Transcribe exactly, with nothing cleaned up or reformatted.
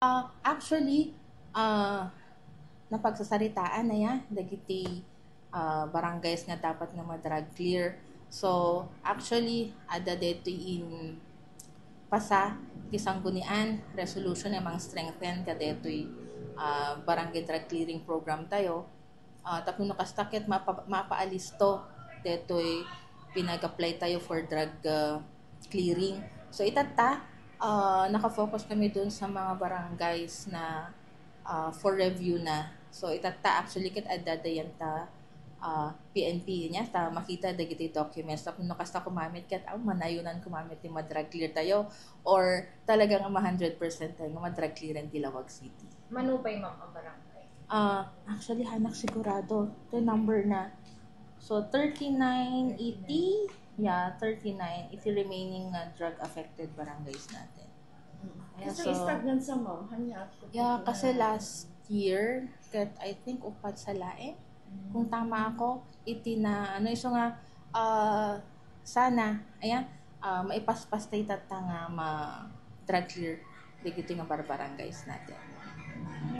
Ah, actually, ah, napagsasaritaan na ya dagiti, ah, barangays nga dapat nga ma-drug clear. So, actually, adda daytoy in pasa ti sanggunian, resolution nga mang-strengthen kadaytoy, ah, barangay drug clearing program tayo. Ah, tapno no kasta ket mapa-, mapaalisto daytoy pinag-apply tayo for drug, ah, clearing. So, itatta, ah, naka-focus kami dun sa mga barangays na, ah, for review na. So, itatta actually ket adda dayan ta, ah, P N P niya ta makita dagiti documents. Tapno no kasta kumamit ket, ah, manayonan kumamit ti ma-drug clear tayo or talaga nga ma-hundred percent tayo nga ma-drug clear ti Laoag City. Mano pay, ma'am, a barangay? Ah, actually, hanak sigurado. The number na. So, thirty-nine iti, yeah, thirty-nine iti remaining nga drug affected barangays natin. Mm. Yeah, Kasi so, stagnant sa, ma'am. Hanya ako. Yeah, kasi last year, ket I think upat sa laeng. Mm. Kung tama ako, iti na, ano, isu nga, ah, sana, ayan, ah, maipaspas tayo tatta nga ma-drug clear dagiti nga barbarangays natin.